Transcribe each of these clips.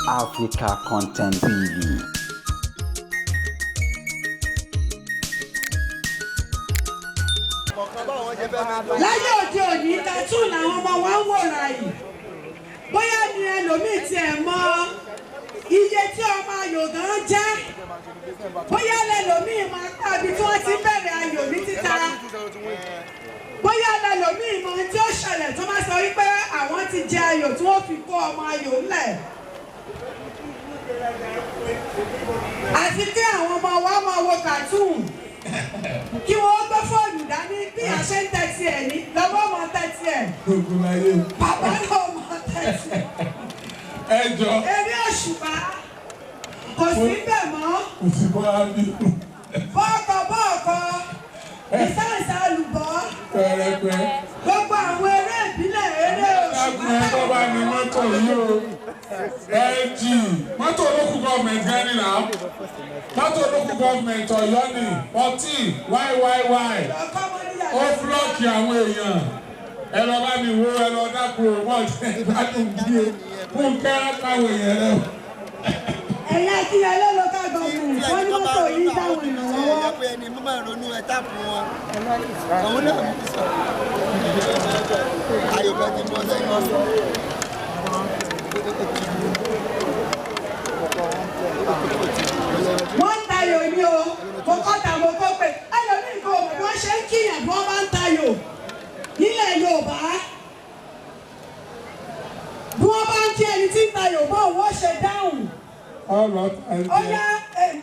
Africa Content TV. Láyé òde òní, cartoon làwọn ọmọ wa ń wòrà yìí. Bóyá ni ẹlòmíì tiẹ̀ mọ iye tí ọmọ ayò gan jẹ́, bóyá lẹlòmíì máa pa ibi tí wọ́n ti bẹ̀rẹ̀ ayò ní títa, bóyá lẹlòmíì mọ ohun tí ó ṣẹlẹ̀ tó máa sọ wípé àwọn ti jẹ ayò tí wọ́n fi kó ọmọ ayò ńlẹ̀. Àti kí àwọn ọmọ wa máa wo cartoon, kí wọ́n gbé fóònù dání bí a ṣe ń tẹ́tí ẹ̀ ní lọ́wọ́ máa tẹ́tí ẹ̀, bàbá náà máa tẹ́tí ẹ̀. Ẹ jọ. Eré òṣùpá kò sí bẹ̀ mọ́. Kò sí bọ́lá bí. Bọ́ọ̀kọ̀ bọ́ọ̀kọ̀, ìsáǹsá olùbọ́. Pẹ̀rẹ̀pẹ̀. Gbogbo àwọn eré ìbílẹ̀, eré òṣùpá. Ẹ tó bá ní mọ́tò yìí o. LG mọ́tò local government gan ni náà. Mọ́tò local government Ọ̀yọ́ ni 14 YYY. Ó búlọ́ọ̀kì àwọn èèyàn. Ẹ lọ bá mi wo, ẹ lọ dákun o, wọ́n ti gbádùn bí o. Fúnkẹ́ káwọn èèyàn rẹ o. Ẹ̀yin Akínyẹlé local government, wọ́n ní mọ́tò yìí dáwọn èèyàn lọ́wọ́. Wọ́n ń tayò ní o, mo kọ́ta mo kó pé ẹlòmíì kò mọ̀ bí wọ́n ṣe ń kíyàn bí wọ́n bá ń tayò nílẹ̀ Yorùbá. Bí wọ́n bá ń kí ẹni tí ń tayò bó òun ó ṣe dáhùn. Ó yá,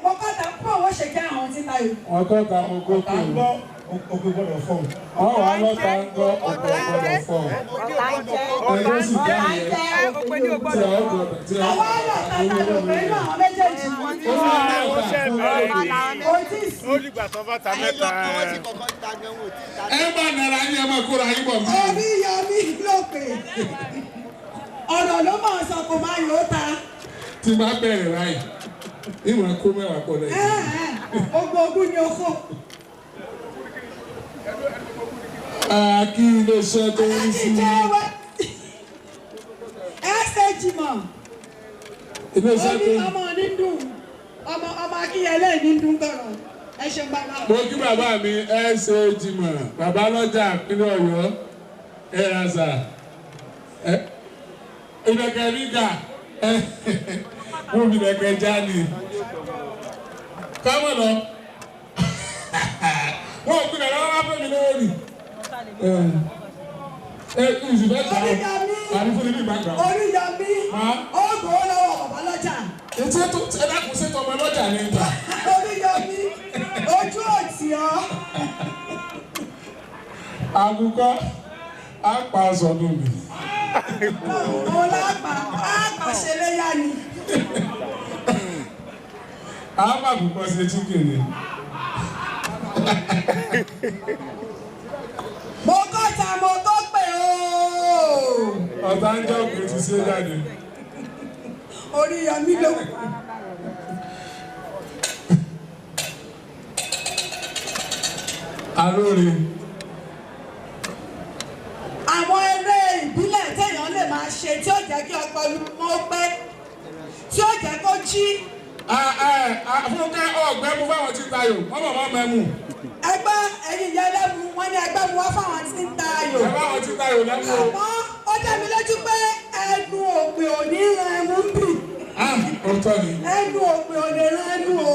mo kọ́ta bó òun ó ṣe kí àwọn tí ń tayò. Wọ́n kọ́ta mo kó pé Òkè gbọ́dọ̀ fọ́. Wọ́n wà lọ́ta ń gbọ́ òkè gbọ́dọ̀ fọ́. Ẹgbẹ́ sì jẹ́ ìyẹn. Tí a ó gbọ́dọ̀ tí a ó Àwọn ọlọ́ta ta lò pé inú àwọn méjèèjì. Ó dìgbà tó bá ta mẹ́ta. Ẹ bá nara yín, ẹ máa kóra yín bọ̀ mí. Orí yọmí ló pè. Ọ̀rọ̀ ló máa sọ, kò máa yóò ta. Tí n bá bẹ̀rẹ̀ báyìí, ìwọ̀n kó mẹ́wàá pọ̀ lẹ́yìn. Ogun ogun ni oko. Kí iléeṣẹ́ tó ń sí. Ẹ ṣe jìmọ̀. Iléeṣẹ́ tó ń. Ọmọ ní dùn, ọmọ ọmọ Akínyẹlé ní dùn tọrọ. Ẹ ṣeun bàbá. Mo kí bàbá mi ẹ ṣe jìmọ̀, bàbá lọ́jà ìpínlẹ̀ Ọ̀yọ́, ẹ rasa. Ìdẹ̀kẹ̀ mi gà, mo fi ìdẹ̀kẹ̀ já ni. Kámọ̀ lọ. Wọ́n ò gbìyànjú lọ́wọ́ fún mi lówó ni. Ẹ kú ìsìnkú ẹ̀ka àbí fún mi ní ìgbàgbà. Oríyọmí, ó gbowó lọ́wọ́ bàbá lọ́jà. Etí ètò ẹ dákun ṣètò ọmọ lọ́jà ní ìta. Oríyọmí, ojú òtí ọ́. Àgùkọ, á pa aṣọ nù mí. Òun lápá, á pàṣẹ léyà ni. Á má àgùkọ ṣe chicken ni. Mo kọ́ta mo tó pè ooo. Ọ̀tá ń jẹ́ òkè ti ṣe jáde. Oríyọmí ló. Alóore. Àwọn eré ìbílẹ̀ téèyàn lè máa ṣe tí ó jẹ́ kí ọpọlọ wọn pé, tí ó jẹ́ kó jí. Fúnkẹ́ ọ̀gbẹ́ mu fáwọn tí ń tayò, wọ́n mọ̀ mọ́ mẹ́mu. Ẹgbẹ́ ẹ̀yin ìyá ẹlẹ́mu, wọ́n ní ẹgbẹ́ mu wá fáwọn tí ń tayò. Ẹ fáwọn tí ń tayò lẹ́mu o. Àmọ́ ó dá mi lójú pé ẹnu òpè ò ní ran ẹmu ń bì. Òótọ́ ni. Ẹnu òpè ò lè ran ẹnu o.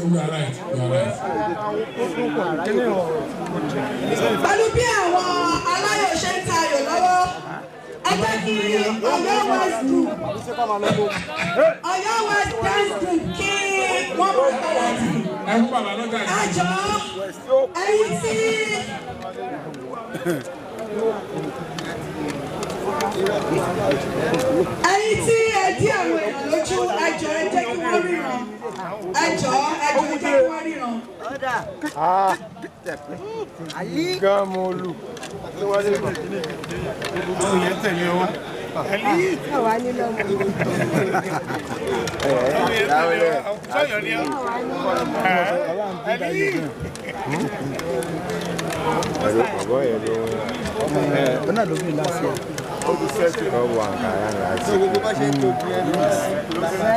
You are right, you are right. Pẹ̀lú bí àwọn aláyò ṣe ń tayò lọ́wọ́, ẹ jẹ́ kí Ọ̀yọ́ West Group, Ọ̀yọ́ West Dance Group kí wọ́n mọ̀ gbáradì. Ẹ fún bàbá lọ́jà yìí. Ẹ jọ̀ọ́, ẹ̀yin tí. Ẹ̀yin tí ẹ dí àwọn èèyàn lójú, ẹ jọ̀ọ́ ẹ jẹ́ kí wọ́n ríran. Ẹ jọ̀ọ́ ẹ jọ̀ọ́ ẹ jẹ́ kí wọ́n ríran. Gámọ̀lù.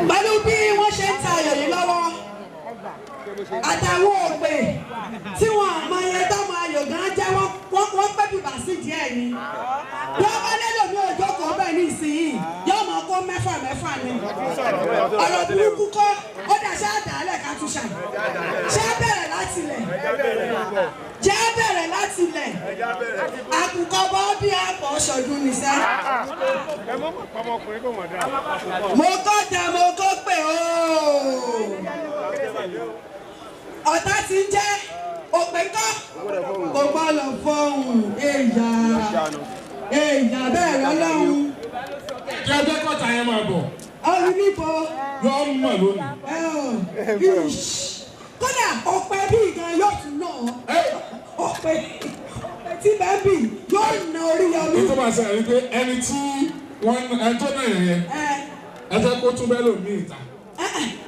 Pẹ̀lú bí wọ́n ṣe ń ta ayò yìí lọ́wọ́ àtàwọn òpè tí wọn àmọ́ iye tọ́mọ ayò gan jẹ́ wọ́n pẹ́ bìbà sí díẹ̀ ni. Bí wọ́n bá lélò ní ọjọ́ kan bẹ́ẹ̀ ní ìsinyìí yóò mọ̀ kó mẹ́fà mẹ́fà ni. Ọ̀rọ̀ burúkú kọ́ ó dà ṣá dàálẹ̀ ká tún ṣà. Ṣé bẹ̀rẹ̀ láti ilẹ̀? Jẹ́ bẹ̀rẹ̀ láti ilẹ̀. Àkùkọ bọ́ bí àpọ̀ ṣọdún nìṣẹ́. Mo kọ́ tẹ mo kọ́ pé ooo. Ọ̀tá ti ń jẹ́ òpè kọ́ kò gbọ́dọ̀ fọhùn èèyà èèyà bẹ́ẹ̀ lọ́lọ́run. Jẹ́ ẹgbẹ́ kọ́ta yẹn máa bọ̀. Ọ̀run níbo. Yọ mọ̀ lónìí. Kódà ọ̀pẹ bí gan yóò tún nà ọ́. Ọ̀pẹ tí bẹ́ẹ̀ bì yóò na orí yọmí. Ètò máa ṣe àrí pé ẹni tí wọ́n ẹni tó náà yẹn ẹ jẹ́ kó tún bẹ́ẹ̀ lòmí ìta.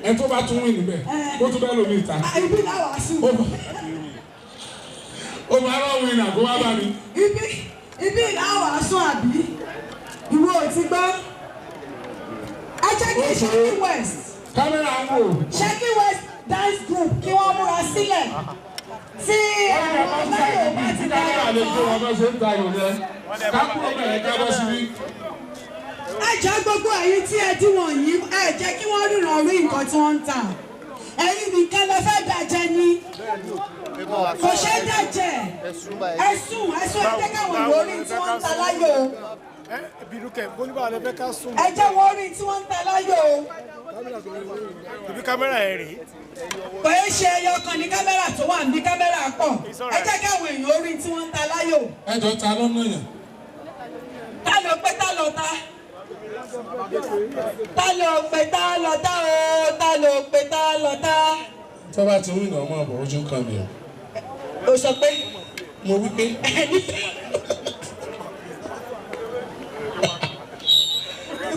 Ẹ tó bá tún wí níbẹ̀ kó tún bẹ́ẹ̀ lòmí ìta. Ibi làwọn sùn. Ó máa rọ̀ wí nà kó wá bá mi. Ibi làwọn sùn àbí ìwọ ò ti gbọ́. Ẹ jẹ́ kí Ṣẹ́kí West. Kámẹ́rà ń wò. Ṣẹ́kí West dance group kí wọ́n múra sílẹ̀. Tí àwọn ọlọ́yọ̀ bá ti dára Kámẹ́rà lè gbé wọn bá ṣe ń ta ayò yẹn. Kákúrò bẹ̀rẹ̀ kábọ́ síbí. Ẹ jẹ́ gbogbo ẹ̀yin tí ẹ dí wọ̀nyí ẹ jẹ́ kí wọ́n ríran rí nǹkan tí wọ́n ń tà. Ẹ̀yin nìkan lẹ fẹ́ dàjẹ́ ni. Kò ṣeé dàjẹ́. Ẹ̀sùn ẹ̀sùn ẹ jẹ́ káwọn ìwé orí tí wọ́n ń ta láyò. Ẹ jẹ́ wọ́n orí tí wọ́n ń ta láyò. Ibi kámẹ́rà ẹ̀ rèé. Kò é ṣe ẹyọ kan ní kámẹ́rà tó wà ní kámẹ́rà pọ̀. Ẹ jẹ́ káwọn èèyàn orí tí wọ́n ń ta láyò. Ẹ jọ ta lọ́nà yẹn. Ta ló pé ta ló ta? Ta ló pé ta ló ta o? Ta ló pé ta ló ta? Tó bá ti wí ní ọmọ àbọ̀ ojú kan mi o. O sọ pé. Mo wí pé.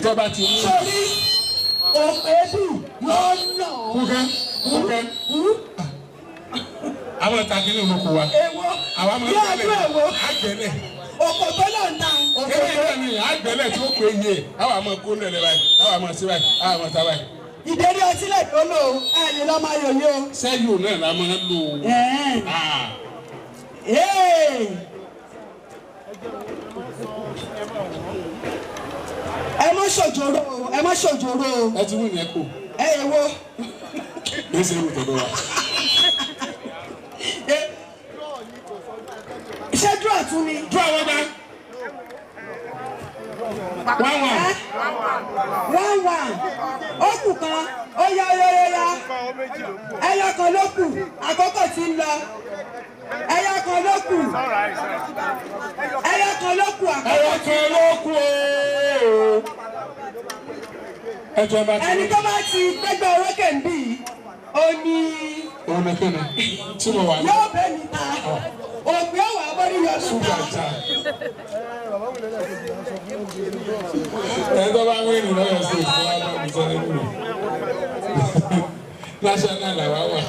Tó bá ti wí. Sori òpè bù yóò nà. Kúkẹ́ kúkẹ́. Àwọn ìta kìíní olóko wa. Èwo Àwa máa ń yóò dún èwo. Àgbẹ̀lẹ̀. Òkò tó lọ ń ta. Kébé náà ni àgbẹ̀lẹ̀ tí ó pè é yé. Àwa máa kó lẹ̀lẹ̀ báyìí. Àwa máa sí báyìí. Àwa máa ta báyìí. Ìdérí ọtí lè tó lò ó, ẹ lè lọ́ máa yọ̀ ní o. Sẹ́yìn náà la máa ń lò ó. Ẹ má ṣòjòrò o, ẹ má ṣòjòrò o. Ẹ ti wí ní ẹ kò. Ẹ èwo. Kì í ṣe irú tọ̀dọ̀ wa. Ṣé dúró tún ni? Dúró àwọn gbà. 1-1. 1-1. Ó kù kan, ó yá ó yá ó yá. Ẹyọ kan ló kù, àkókò tí ń lọ. Ẹyọ kan ló kù. Ẹyọ kan ló kù àkókò. Ẹyọ kan ló kù ooo. Ẹni tó bá ti gbégbá orókè ń bì í, ó ní. Òun ni kí ni? Tí mo wà ní. Yóò bẹ́ mi ta. Òpin ọ̀wà abọ́rí yọ mí ta. Ẹni tó bá wí ní lọ́yọ̀ sí ìfowópamọ́ bá mi sọ nínú rẹ̀. National làwa wà.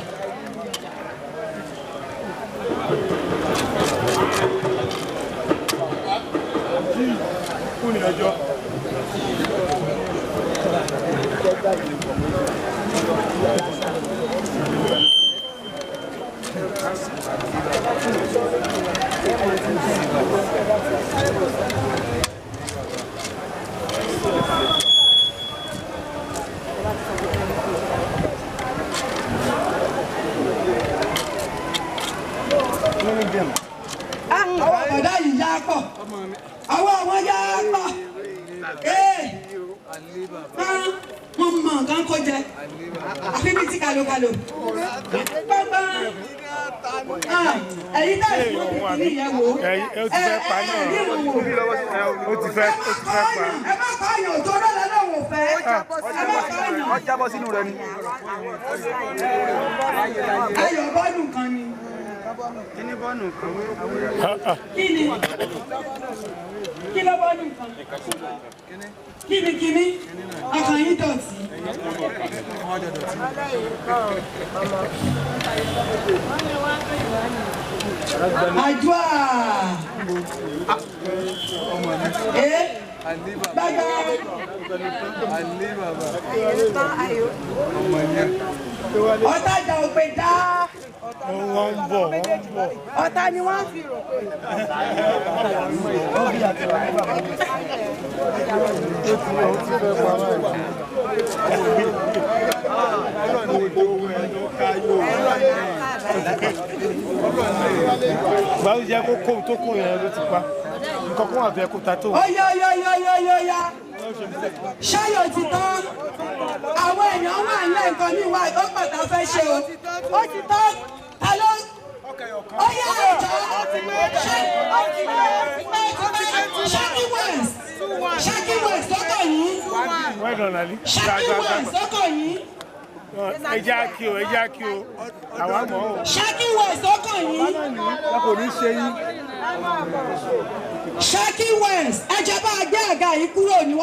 Àwọn ọ̀dọ́ yìí yá pọ̀. Àwọn àwọn yá pọ̀. Wọ́n mọ nǹkan kó jẹ. Àfi bíi ti kàlòkàlò. Gbọ́ngbọ́n. Ẹ̀yin náà ti wọ́n fi kìíní yẹn wò. Ẹ ti fẹ́ pa náà. Ó ti fẹ́ pa. Ẹ má kọ́ ọ̀yàn tó rọ̀ lọ́wọ́ wò fẹ́. Ẹ má kọ́ ọ̀yàn. Wọ́n jábọ́ sínú rẹ ni. Ayọ̀ bọ́ọ̀lù kan ni. Kíní bọ́ọ̀nù kan. Kí ni? Kí ló bọ́ọ̀lù kan? Kí ni kíní? Ọkàn yín dọ̀tí. Àdúrà. Gbàgbà. Ọ̀tajà òpè dá. Wọ́n ń bọ̀, wọ́n ń bọ̀. Ọ̀tá ni wọ́n. Báwo jẹ́ kó kó tó kó yẹn ló ti pa. Nǹkan kó wà tó yẹ kó ta tó. Óyá óyá óyá óyá óyá. Ṣáyọ̀ ti tán. Àwọn èèyàn wà nílẹ̀ nǹkan ní ìwà ó pàtà fẹ́ ṣe o. Ó ti tán. Ta ló? Óyá ìjọ. Ṣé ó ti pẹ́ ó ti pẹ́ ó ti pẹ́? Ṣákí West. Ṣákí West sọ́kọ̀ yìí. Well done, Ali. Ṣákí West sọ́kọ̀ yìí. Ẹ jẹ́ á kí o, ẹ jẹ́ á kí o. Àwa mọ̀ ọ́. Ṣákí West sọ́kọ̀ yìí. Kò ní ṣe yín. Ṣákí West ẹ jẹ́ bá a gbé àga yìí kúrò níwájú.